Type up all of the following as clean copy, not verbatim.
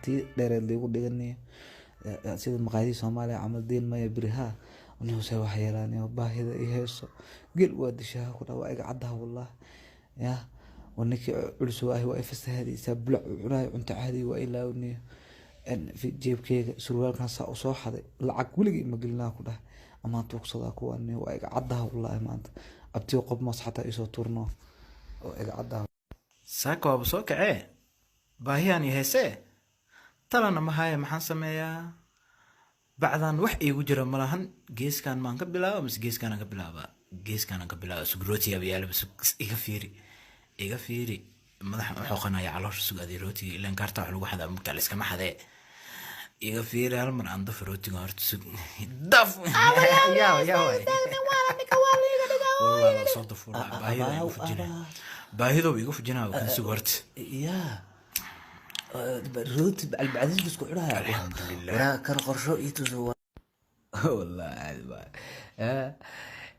Tii dheereed liigu dhiganiyo sida maqaayadihii Soomaaliya camal deen maya beriha nuse wax yeelaaniyo baahida i hayso gel waa dishaa ku dhaa waa iga caddaha wallah ya war ninkii culus waa ahi waa i fasahaadaysaa bulac u cunaayo cunto caadi waa ilaawniyo jeebkeyga surwaalkan saa usoo xaday lacag weligay ma gelinaa ku dhahay amaan tuugsadaa kuwani waa iga caddaha wallaahi maanta abtiyo qob moos xataa isoo tuurno oo iga caddaha. Saaka waaba soo kacee, baahiyaan i heesee, talana ma haya. Maxaan sameeyaa? Bacdan wax iigu jira malahan. Geeskan maan ka bilaaba mise geeskaanaan ka bilaabaa? Geeskaanaan ka bilaaba. Sug, rootiga yaalaba, sug, iga fiiri, iga fiiri. Madaxan u xoqanaya caloosha. Sug adii, rootiga ilaan kaarta wax lagu xadaa mugtaa, la iskama xadee. Iga fiiri, hal mar aan daf rootiga horta. Sug, daf. Yaa yaa waay, wallahi waa soo dafuulaa. Baahida igu fujinaya, baahidooba igu fujinaya kan. Sug horta. Yaa rooti bacdis isku cunaya. Alxamdulilah. Waraa kan qorsho ii tuso wallahi caadi baa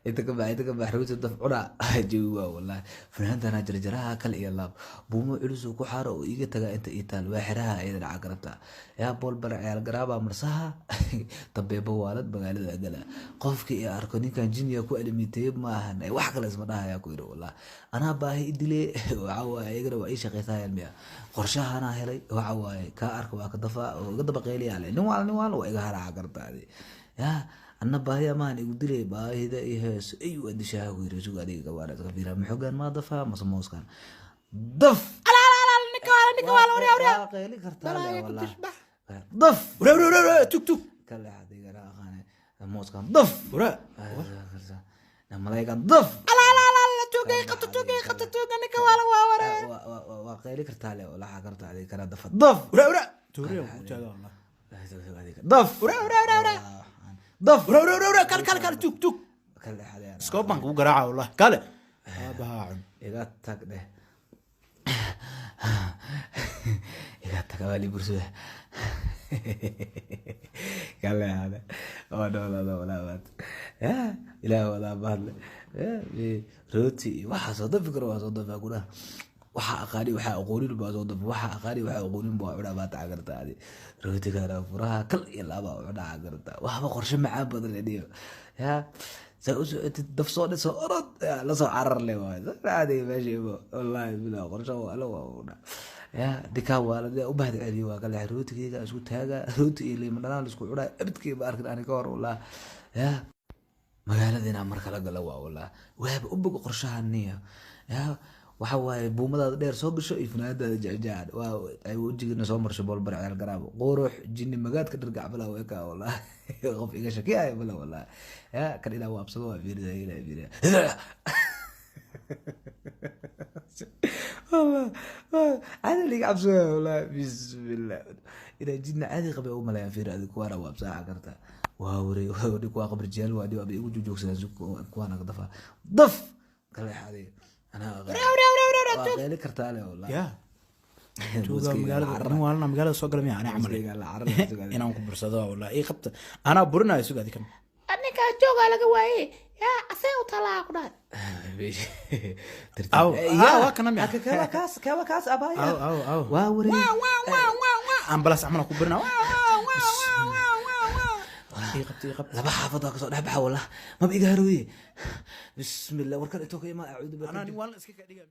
inta ka bax, inta ka bax, rooti daf cuna jawi waa wallahi fanaantana jarjaraha kale iyo laab buumo culus oo ku xaaro oo iiga taga inta ii taal waa xiraha ayada dhaca garabta yaa bool bar ciyaal garaaba marsaha tabeebo waalad magaalada gala qofkii i arko ninkan jinya ku alimiteeye ma ahan wax kale isma dhahaya ku yidhi wallah anaa baahi i dile. Waxa waaye iyagana waa ii shaqaysaayaan miya qorshahanaa helay. Waxa waaye kaa arka waa ka dafa oo iga daba qeyliyaa le nin waal nin waal waa iga haraaca gartaadi yaa anna baahi amaan igu dilay baahida i heeso ay waa dishaa ku yiri. Suga adiga gabaana iska fiira maxoogaan maa dafaa mase mooskan daf waa qeyli kartaa le wallah daf. Wara wara wara, tug tug. Kale adigana aqaane mooskan daf. Wara. Malaygan daf waa qeyli kartaa le walaa karta adiga kana dafa daf. Wara wara, tuuriya ku taagaa wallah. Daf. Wara wara wara wara. Daf. Wara wara wara, kale kale kale, tug tug. Kale xadeen. Iskoob baan kugu garaaca wallah, kale aabahaa cun. Iga tag dheh, iga tag abaali bursada kale hada waa dhoolada walaabaad ilaah wadaa bahadle rooti iyo waxaa soo dafi karo waa soo dafaa kudhaha waxaa aqaani waxaa aqoonin baa soo dafa waxaa aqaani waxaa aqoonin baa cunaa baa taca karta adi rootigana furaha kal iyo laabaa cunaa karta waxba qorshe macaan badan le dhiyo yaa saa u socotid daf soo dhiso orod yaa lasoo carar le waay caadiga meesha ibo wallaahi bilaa qorshe waa la waa una yaa dikaa waalade u bahad celiyo waa kale rootigeyga isku taaga rooti iyo liima dhanaan isku cunaa abidkii ma arkin ani ka hor wallah yaa magaalada inaan mar kala galo waa wallah waaba u bogo qorshaha niyo yaa waxa waaye buumadaada dheer soo gasho iyo funaanadaada jecjaan waa ay wejigiina soo marsho boolbar ciyaal garaabo qurux jinni magaadka dhargacbala weeka wallah qof iga shakiyaya bala wallah yaa kan ilaa waabsado waa fiirida ilaa fiirida caadi liga cabsooya wallah bismillah inaa jinni caadi qabay u maleeyaan fiir adig kuwaana waabsaaxa karta waa waray waa kuwaa qabri jeel waa dhiba igu joogsadaan kuwaana dafa daf kale xaday anaa waa qeyli kartaa le wallah. Yaa tuuga magaalada nin waalana magaalada soo gala miya ani camal inaan ku bursado wallah ii qabta anaa burinayo. Sug adi kan. Ninkaa joogaa laga waaye yaa asee u talaa ku dhahay. Aw, ah, waa kana miya? Kaas kawa kaas abaaya. Aw aw aw. Waa waray. Ambalaas camal aan ku burinaa. Ii qabta, ii qabta. Laba xaafad waa kasoo dhex baxa wallah maba iga harooye bismillah warkan intoo ka imaa acuudu anaa nin waalana iska ka dhiga.